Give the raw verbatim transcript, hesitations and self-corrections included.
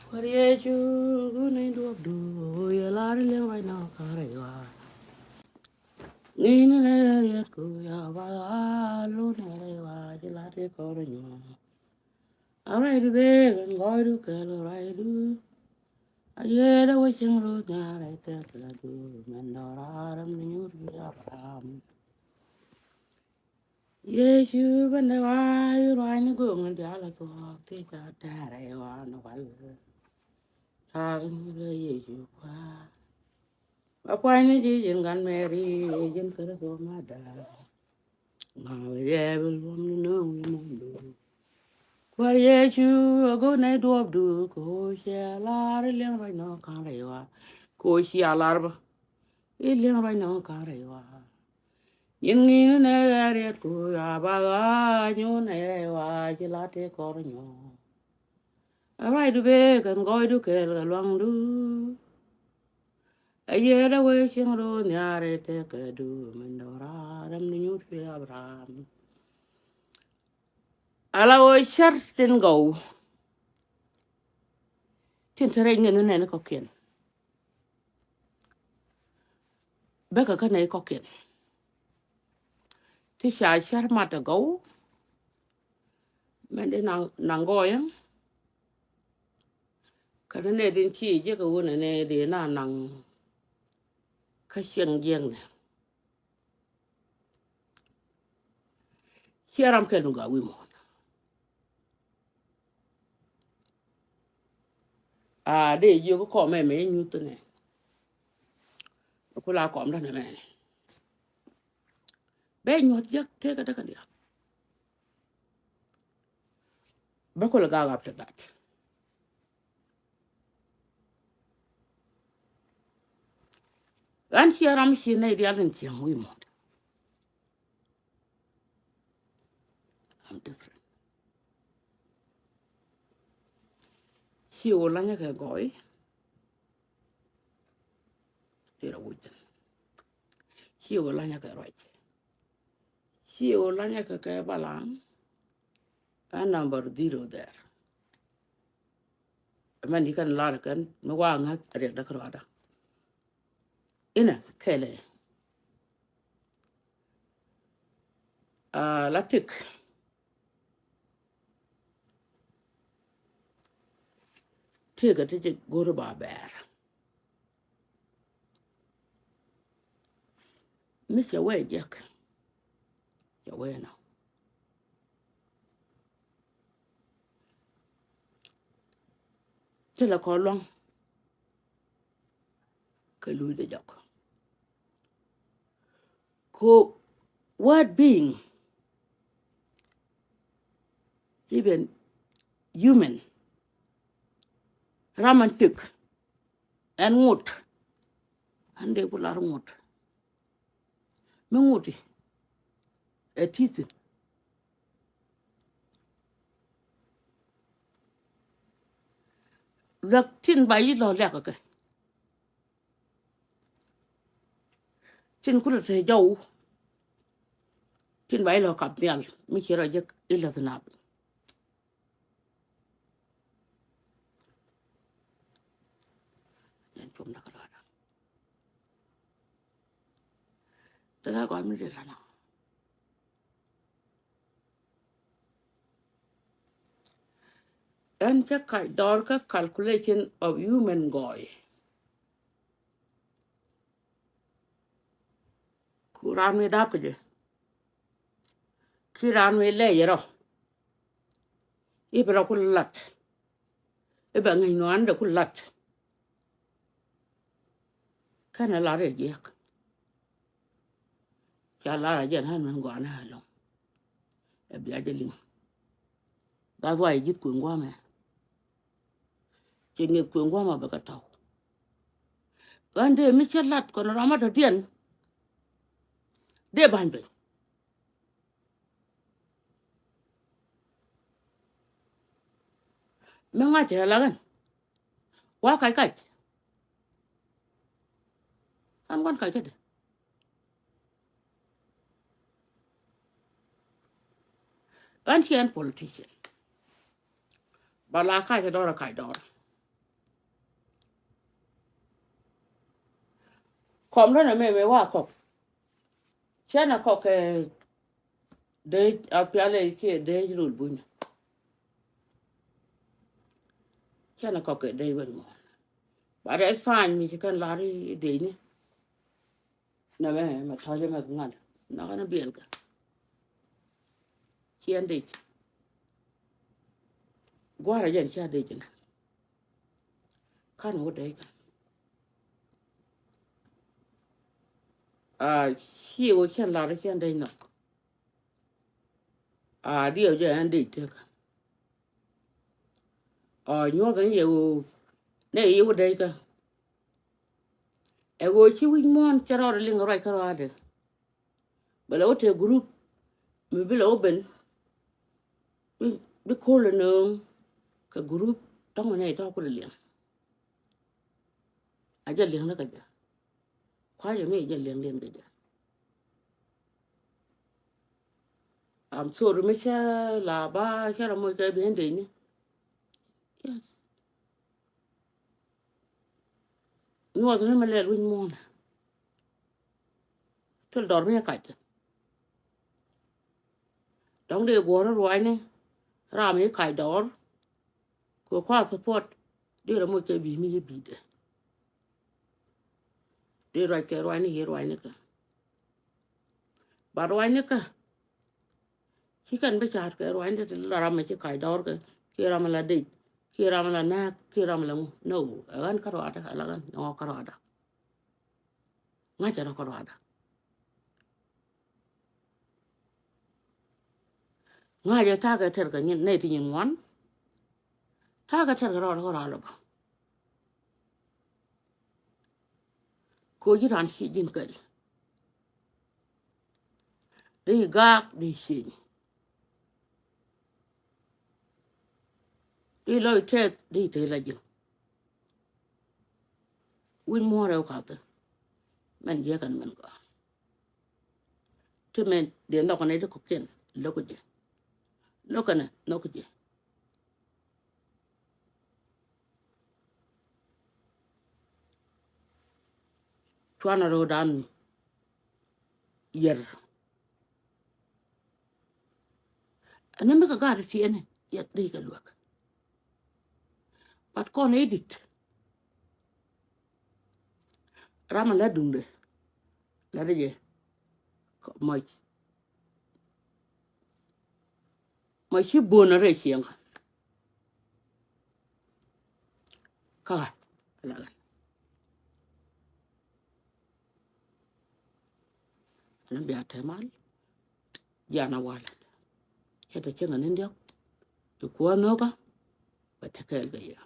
Kuäär Yecu, gun ni duɔ̱p du, yɛ lar liɛŋ ruac nɔ ka̱n rɛy ɣɔaa. Ŋi̱i̱ni nɛ riɛt ku ya ba ɣaa lun nɛ rɛy ɣɔaa, ci lat ti kɔr nyuɔ̱ɔ̱ŋ. A ruacdu bek ɛn gɔɔydu kɛl ruacdu. A yiëëdä wä cieŋ rut nhiaar rɛy tɛth kɛ du, mɛn dɔ̱raar ɛm ni nyuut bi Abraham. Yecu bendɛ wa̱a̱ i̱ rua̱a̱ny ni gööŋ in diaal a thuɔ̱ɔ̱k ti ca tɛ̈rɛ i̱ wa̱a̱ ni wal. Caak in wulɛ Yecu kua̱a̱. Ba pua̱ny ni ji̱ ji̱n gan Mɛri ji̱n Kritho mada. Ŋa̱ wä yɛ bi luɔm ni nööŋ wi̱i̱ muɔ̱ɔ̱ndu. Kuäär Yecu a go̱o̱r nɛy duɔ̱ɔ̱pdu kɛ ɣöö ciɛ lar i̱ liɛŋ ruac nɔ ka̱n rɛy ɣɔaa. Kɛ ɣöö ciɛ lar bä i̱ liɛŋ ruac nɔ ka̱n rɛy ɣɔaa. Nyin ŋi̱i̱ni nɛ ɣɛɛ riɛt ku ya ba ɣaa nyuun nɛ rɛy ɣɔaa ci la tëë kɔr nyuɔ̱ɔ̱ŋ. A ruacdu bee kɛn gɔɔydu kɛɛl kɛ luaŋdu. A yiëëdä wee cieŋ ro̱o̱ nhiaar i̱ tëë kɛ du min dɔ̱raar ɛm ni nyuut fi Abraham. Ala ɣöö cär tin gɔw. Tin te rɛy ŋi̱n nɛn kɔ̱kiɛn. Bäkɛ kä nɛy kɔ̱kiɛn. Ti ca cär mat ɛ gɔw. Mɛn di naŋ, naŋ gɔɔyä. Kä ni nɛ din ci jek ɛ wun ɛ nɛ di na naŋ. Kä cieŋ jiɛknɛ. Ciɛ ram kɛl mi gɔaa wi̱i̱ muɔ̱ɔ̱n. A dee jiök kɔmɛ mɛ nyuth nɛ. Kula kɔm dä nɛ mɛ. Bɛ nyuɔth jiäk tëëkä däkä diaal. Bä kulɛ gak after that. Ɣän ciɛ ram ci nɛy diaal in cieŋ wi̱i̱ muɔ̱ɔ̱n. I'm different. Ci wä lanyä kɛ gɔɔy. Ci rɔ wuc thin. Ci wä lanyä kɛ ruac. Ci wä lanyä kɛ kɛ balaŋ. A number zero there. Mɛn di kɛn lar kɛn mi wa ŋa̱th riɛk däk ruada. Inɛ kɛlɛ. A la tik. Tik a ti jɛ go̱ri ba bɛɛr. Mi cɛ wee jek. Cɛ wee nɔ. Ti la kɔ luaŋ. Kɛ luc dee jɔk. Ko what being, even human, ram an tik, ɛn ŋot, an dee ku lar ŋot. Mi ŋot i̱ ɛ ti thin. Lak tin ba yi lɔ lɛk kɛ. Tin kulɛ te jɔw. Tin ba ilɔ kap nhial mi ci rɔ jek ilɔ thinap. Yɛn cum nak rɔɔda. Thila gɔam ni di lana. Ɛn cä kac dɔɔr kä calculation of human gɔɔy. Ku raan mi dap kɛ jɛ. Ki raan mi lɛ yɛ rɔ. I̱ bɛ rɔ ku lat. I̱ bɛ ŋäc nuan dɛ ku lat. Kɛnɛ lar yɛ jiɛk. Ca lar a jɛn ɣän mɛn gɔanɛ aloŋ. Ɛ bia jɛ liŋ. That's why ji̱th kueŋ guamɛ. Ci ŋi̱th kueŋ guamɛ bɛ kɛ tɔw. Ɣän dee mi cä lat kɔn ram a tɔ̱diɛn. Dee ba̱ny piny. Mi ŋa̱c ɛ la ɣän. Wa kac kac. An gua̱n kac kädɛ. Ɣän ci ɛn politician. Ba la kac ɛ dɔr ɛ kac dɔr. Kɔm rɔ nɛ mɛ mɛ wa kɔk. Cɛ nɛ kɔk kɛ dee a pialɛ kiɛ dee rol buny. Cɛ nɛ kɔk kɛ dee wɛn mɔ. Ba dee sign mi ci kɛn lar i̱ dee ni. Nɛ mɛ mɛ tɔ̱ɔ̱c mɛ ŋa̱l. Nɔkɛ ni biɛl kɛ. Ciɛn dec. Gua̱a̱r a jɛn cia dec ni. Kan wä dec kɛ. A ci wä ciɛn lar ciɛn dec nɔk. A diɛw jɛ ɛn dec tek. A nyuɔth ni yɛ wä, ni yɛ wä dec kɛ. Ɛ ɣöö ci wi̱c muɔ̱ɔ̱n cɛ rɔɔdɛ liŋ ruac kä rɔaadɛ. Bɛ lɛ wä tëë group mi bi lɛ wä ben. Bi, bi ko̱l ɛ nööŋ kɛ group tɔ̱ŋ nɛ tɔ̱ kulɛ liɛŋ. A jɛ liɛŋ ni kɛ jɛ. Kua̱cä mi jɛ liɛŋ liɛŋ kɛ jɛ. I'm sorry mi cä la ba cä rɔ moc kɛ ben dec ni. Yes. Nyuɔth ni mi lɛl wi̱c muɔ̱ɔ̱n. Thil dɔr mi kac. Dɔ̱ŋ dee guɔ̱r ruacni ram mi kac dɔr. Kɛ kua support dee rɔ moc kɛ bi̱i̱ mi yɛ bi̱i̱dɛ. Dee ruac kɛ ruacni yɛ ruacni kä. Ba ruacni kä. Ci kɛn bi ca̱a̱t kɛ ruacni ti la ram mi ci kac dɔr kɛ kiɛ ram mi la dec kiɛ ram mi la nääk kiɛ ram mi la ŋu. No, ɛ ɣän kä ruacdä ɛ la ɣän nyɔk kä ruacdä. Ŋa̱cä rɔ kä ruacdä. Ŋa̱cä tha̱a̱kɛ tɛr kɛ nyin nɛy ti nyin ŋuan. Tha̱a̱kɛ tɛr kɛ rɔɔdɛ kä ruacdä bä. Koci ran ci ji̱n kɛl. Di gaak di cieŋ. Di lɔc tɛth di te la ji̱n. Wi̱c muɔ̱ɔ̱n rɛw kathä. Mɛn jiɛkɛn mɛn gɔaa. Ti mɛn dee nhɔk kɛn ɛ ti kɔ̱kiɛn lo̱k kɛ jɛ. Lo̱k kɛn ɛ nhɔk kɛ jɛ. Cuanɛ ro̱o̱dan yɛr. Ɛn mi kɛ gaat tiɛɛni yɛ dee kɛ luäk. But kɔn i̱ dit. Ram a la duŋdɛ la dee jɛ. Mɔc. Mɔc ci buɔ̱n a rɛy cieŋ. Kä kä la ɣän. Ɛn bia te mal. Jian a walɛ. Cɛ te cieŋ a ni diɔk. I̱ kuɔ nhökä. Bɛ te kɛɛl kɛ yɛ.